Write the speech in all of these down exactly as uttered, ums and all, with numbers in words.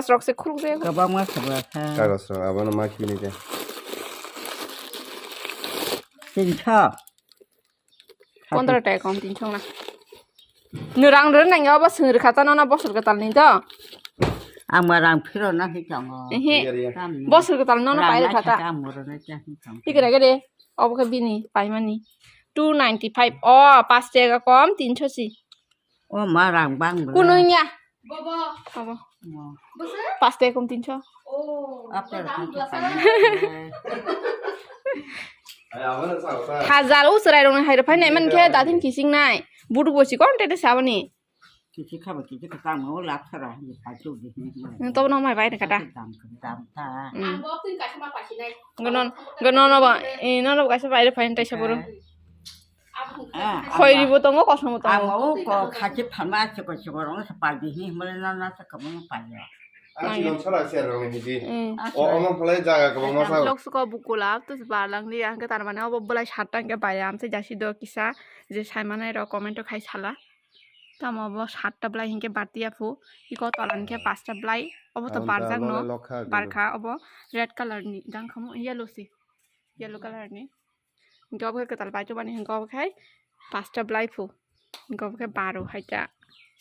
kagos rok se khuluk jaya. Kwbangma khwlak kha. Kagos rok abono ma khibini khe. Tinso. Pondro taka kom tinso na. Nwng rang rw nang ya, obo swng rwkha ta nono bosor kwtal ni do. Ang ma rang phiro na hi tongo. Ehe. Iya, iya. Bosor kwtal nono pai rwkha ta. Ang moro na cha hi tongo. Tikra gede. Obo khe bini paimani. Two ninety five. O, pas taka kom, tinso si. O ma rang bang bla. Kuno ya. Bobo. Bobo. Mo. Pas taka kom tinso. Oh. Apa dam kha bla sa. Hajar usrai rong hai rw phai nai man khe datin kising nai. Buduk bo si kon tete sabani. Kisi khaba kisi kha tamo lak sara ni pachu di. Nang to no mai bai kata. Dam kha dam ta. Ang bo tin ka sama pasi nai. Gono gono no ba e no no ka sa bai phai tai saboro. Khoi ribo tongo kosom tongo. Amo ko khachi pharma se ko se ko rong sa pa di hi mole na na sa ka mo pa ya. Ang chikon sara se rong ni di. O omo phalai jaga ko ma sa. Lok suko bukula to barlang di ang ke tar mane obo bolai sat tang ke bayam se jasi do kisa je sai mane ro comment to khai sala. Tamo bo satta blai hinkhe barti aphu, iko tola hinkhe pasta blai, obo to barjak no, barkha obo red color ni, jang khamu yellow si, yellow color ni. Hinkhe obo khe kwtal bai tubani hinkhe obo khai pasta blai phu, hinkhe obo khe baro hai ta,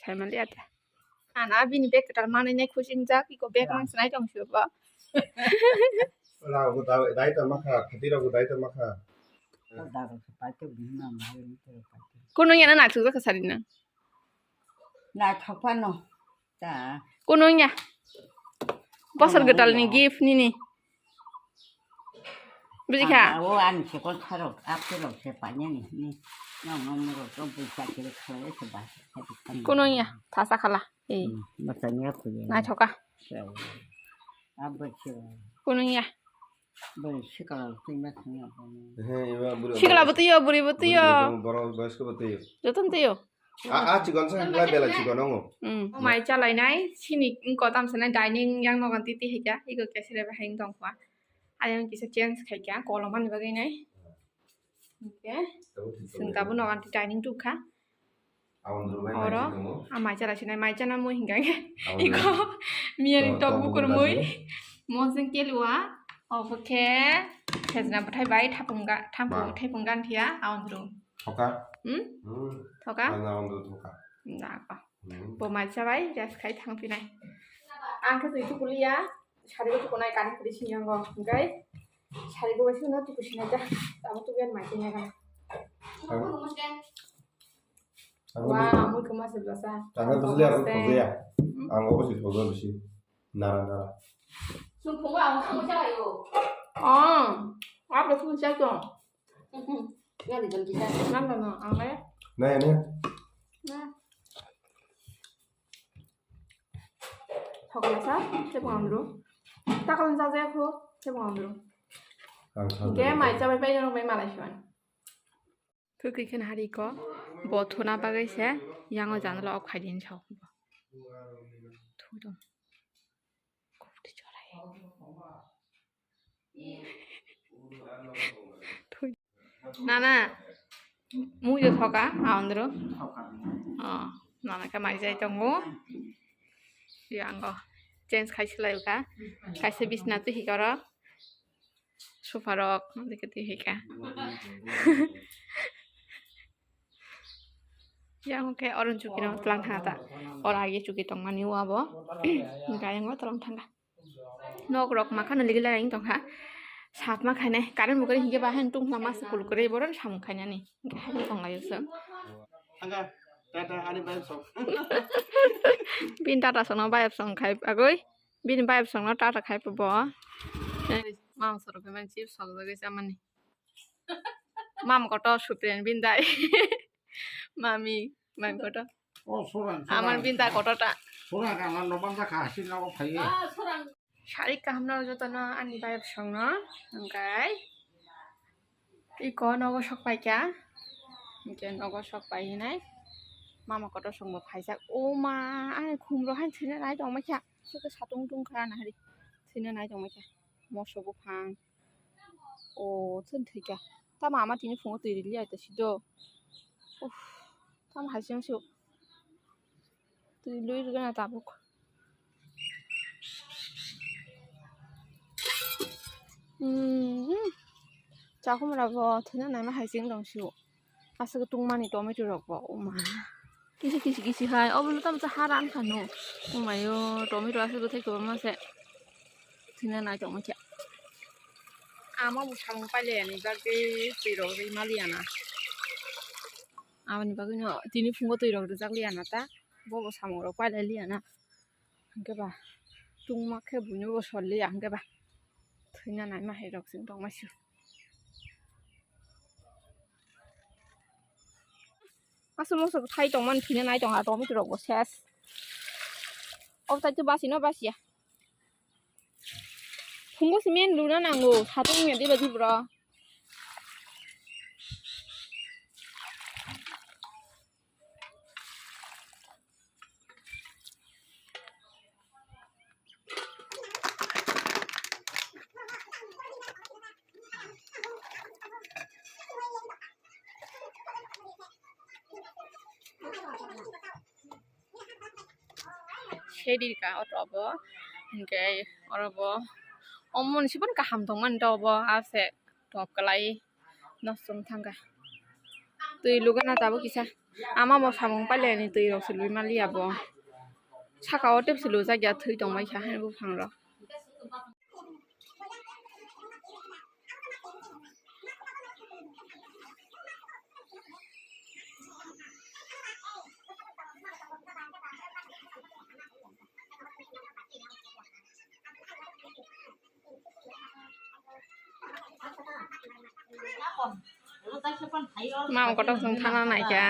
sai mali ata. Ana bini bag kwtal manwi nai khusingjak, iko bag mang sinai tong si bo. Rok bo dai, dai tongma kha, khati rok bo dai tongma kha. Kunung ya na naithok jak kha sari na. Naithok phano. Ta. Kunung ya. Bosor kwtal ni gift nini. Buji kha? O ani se kon kharo, ap se rok se pa ni ni. No no no rok to bu sa kiri khala se ba. Kunung ya, thasa khala. Ei. Naithok kha. Kunung ya. Sikla bo twiyo, bwrwi bo twiyo. Borok boyosko bo twiyo. Jotono twiyo. A chikon sa hwnkhai belai chikon wngo. Mai chalainai sini wngkha tamsa nai dining yang nogo titi hai kha iko kesre bahai wng tongkha. Ayang kisa change khai kha kolom ani bagwi nai. Hwnkhe chwng tabuk nogo dining tubukha. Oro a mai chara sinai mai chana mui hingkha khe iko miyani tok bukur mui mosing kelua obo khe khejna bwthai bai thapung ga thampung thaipung gan phiya aondru. Thoka. Hmm? Thoka? Aondru thoka. Dako. Bo mai chabai rest khai thang phinai. Ang khe twi tukuliya. Sari bo tukunai kani kuri sini yango. Hingkai sari bo bai sini tuku sinai ta. Abo tuku yan mai tanya kan. Wah, mui kema sebelasa. Tanggal tu seliar tu ya. Ang obo si foto bisi. Nara nara. Sung phungo ang sung cha yo. Oh, apa sung cha to? Nani kan kita. Nang nang nang, ang ya. Nai nai. Nah. Thokla sa, se pangandru. Takal sa je ko, se pangandru. Ge mai chabai pai no mai malai swan. Thukri khen hari ko, bo thuna bagai se, yango janala ok khai din chao. Thu dong. Nana, mui do thoka, aondro. Oh, nana ka mai jai tongo. Yango change khai silai ka. Kaisa bisna tu hikaro. Sofa rok, dikhe tu hika. Yang khe oron chuki no tlang thang ta. Ora agi chuki tong mani wa bo. Gayang o tlang thang. Nok rok makha no ligi laga tong kha. Sat ma khainai. Current bo kari hingke ba han tung lama se kul kari boron samung khainani. Hingke hai tong layo se. Tata ani bayap song. Bin tata sono bayap song khai agoi. Bin bayap song no tata khai bo. Mam soro ke man chips sok jagoi chamani. Mam koto supren bin dai. Mami, mam koto. O surang. Amar bin dai koto ta. Surang ka no ban da kha sin no phai. Sari kaham no joto no ani bayap song no. Angkai. Iko nogo sok pai kya. Hingke nogo sok pai hinai. Mama kotor songbo phaijak. O ma, ani khumro han thwina nai tongma kya. Sokhe satung tung kha na hari. Thwina nai tongma kya. Moso buphang. O, thwng thwi kya. Tamo ama tini phungo twi rili ai ta sido. Uff, tamo hai seng sio. Twi lui rwgana tabuk. Hmm. Chakhumra bo thwina naima hai seng dong sio. Aswk tungmani tomato rok bo, o ma. Kisi kisi kisi hai, obo no tamo cha hara wngkha no. O mayo, tomato aswk bwthai kwbangma se. Thwina nai tongma khe. Ama bo samung pailaiya ni bagwi twi rok rwi maliya na. Aboni bagwi no tini phungo twi rok rijak liya na ta. Bo bo samung rok pailai liya na. Hingke ba tungma khe buino bo sol liya hingke ba. Thwina naima hai rok chwng tongma sio. Aswk mosok thai tongmani thwina nai tongha tomato rok bo ses. Obo tai basi no basiya. Phungo cement luna nango, satung ya diba dibra. Sedi ka auto bo, hingke oro bo, omo ni sibon kaham tongmani to bo, ase top kalai. Nos chwng thangkha. Twi lugana tabuk kisa. Ama bo samung pailani twi rok se lui maliya bo. Saka o tebse lujak ya thwi tongmai kha hai buphang rok. Mama kotor chwng thana naikha.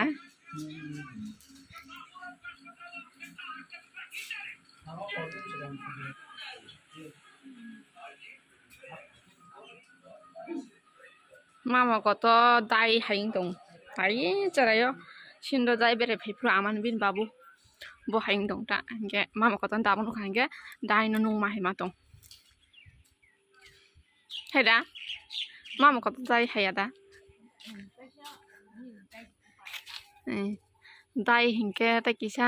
Mama kotor dai hai wng tong. Hai cherayo sindo dai bere phaiphru amani bini babu. Bo hai wng tong ta. Hinkhe mama kotor dabo nukha hinkhe dai no nungma hai ma tong. Hai da? Mama kotor dai hai ya da? Eh, dai hinkhe tei kisa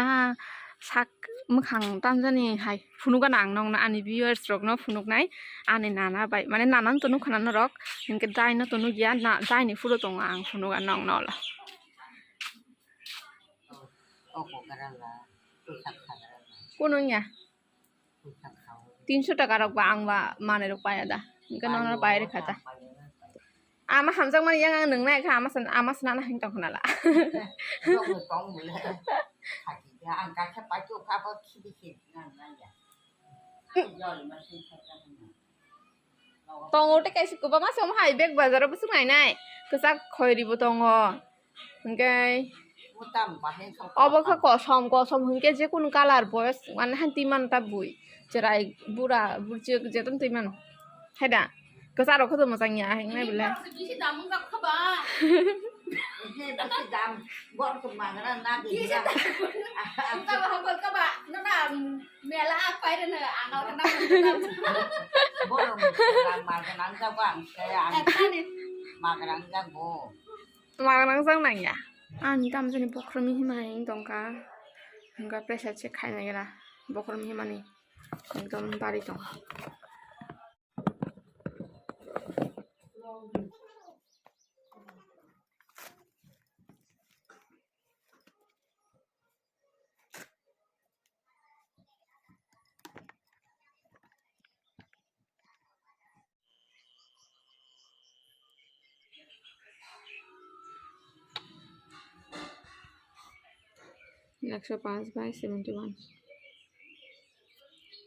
sak mwkhang tamjani hai phunukgana ang nokno ani viewers rokno phunuknai ani nana bai, mane nana no to nukha na norok, hinkhe dai no to nukya, na dai ni photo tongo ang phunukgana nokno olo. Kunu wngya? Tinso taka rok ba ang ba manwi rok paya da. Hingke nono pai rikha ta. Ama hamjak mani yang ang nung nai kha ama san ama sana na hing tong khna la. Tongo tei kaisa kwbangma se omo hai bag bazar o bwswk nai nai kwchak khoi ri bo tongo. Hingke obo khe kosom, kosom hingke je kunu colour bo mane han twi mano ta bui. Cherai bura burchuk jeton twi mano. Hai da? Kwcharo khe to mwchang ya hingnai bole. Magrang jak nang ya. Ani tamjani bokhorok mihima hai wng tongkha. Hingkha pressure check khainai gra. Bokhorok mihimani ekdom bari tong. Ekso paanch by seventy one.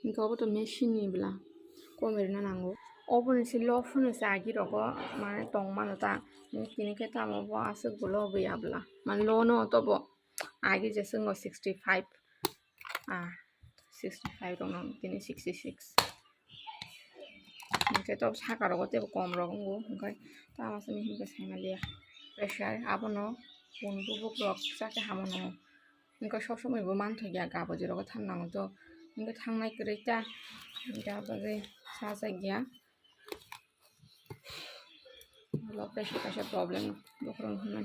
Hinkhe obo to machine ni bwla, kom rwna nango. Oboni se low phano se agi rogo mane tong mano ta. Tini khe tamo bo aswk bo low ya bwla. Mane low no to bo agi je swngo sixty five. Ah, sixty five rok no tini sixty six. Hinkhe to saka rogo teibo kom rok wngo, hinkhe tamo simi hinkhe saimaliya. Pressure abono bun bubuk rok chakhe hamono. Hinkhe sob somoi bo manthokya, gabo jorogo thangnango to. Hinkhe thangnai kwrwi ta, hinkhe abagwi sajagya. Low pressure kaisa problem bokhorok hinwi.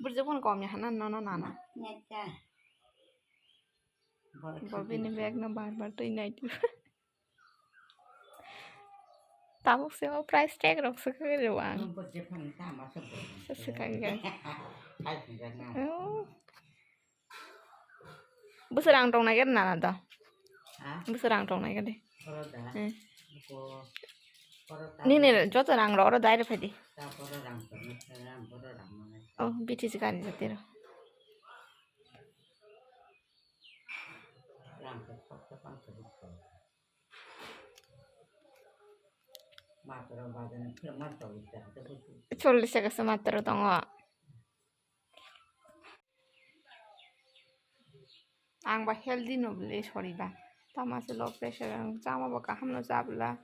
Burjak phano kom ya hana nono nana. Bo bini bag no bar bar twi nai. Tabuk se o price tag rok swkagwi rw ang. Swkagwi. Oh. Bwswk rang tong nai khe nana do? Ha? Bwswk rang tong nai khe de? Oro da? Hmm. Ko, oro ta. Nini joto rang rok oro dai rw phai di. Ta oro rang tong nai, ta oro rang tong nai. Oh, B T C gari jati rw. Rang tong, tong, tong, tong, tong. Matro badan, matro. Chollish taka se matro tongo. Ang ba healthy no bwle sori ba. Tamo se low pressure, ang chama bo kaham no chabwla.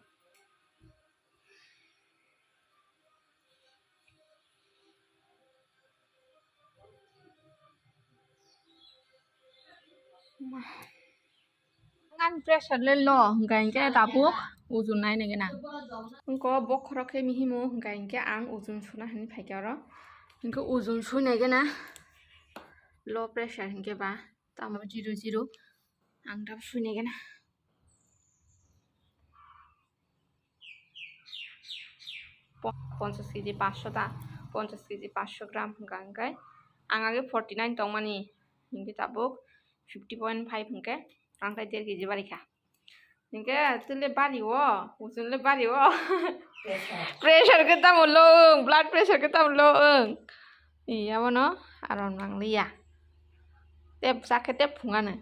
Ang pressure le low, hwnkha hinkhe tabuk ujun nai nai gana. Hwnkhe bokhorok khe mihimo, hwnkha hinkhe ang ujun suna hinwi phaikha oro. Hinkhe ujun sui nai gana. Low pressure hinkhe ba tamo zero zero. Ang tab sui nai gana. Po-, ponchash kg paanch sho ta, ponchash kg paanch sho gram hwnkha hinkhe ang age forty nine tongmani, hinkhe tabuk fifty point five hinkhe ang tai der kg barikha. Hinkhe tole bari o, ujun le bari o. Pressure. Pressure khe tamo low wng, blood pressure khe tamo low wng. Iya bono aro nangliya. Tei bwsa khe tei phungano.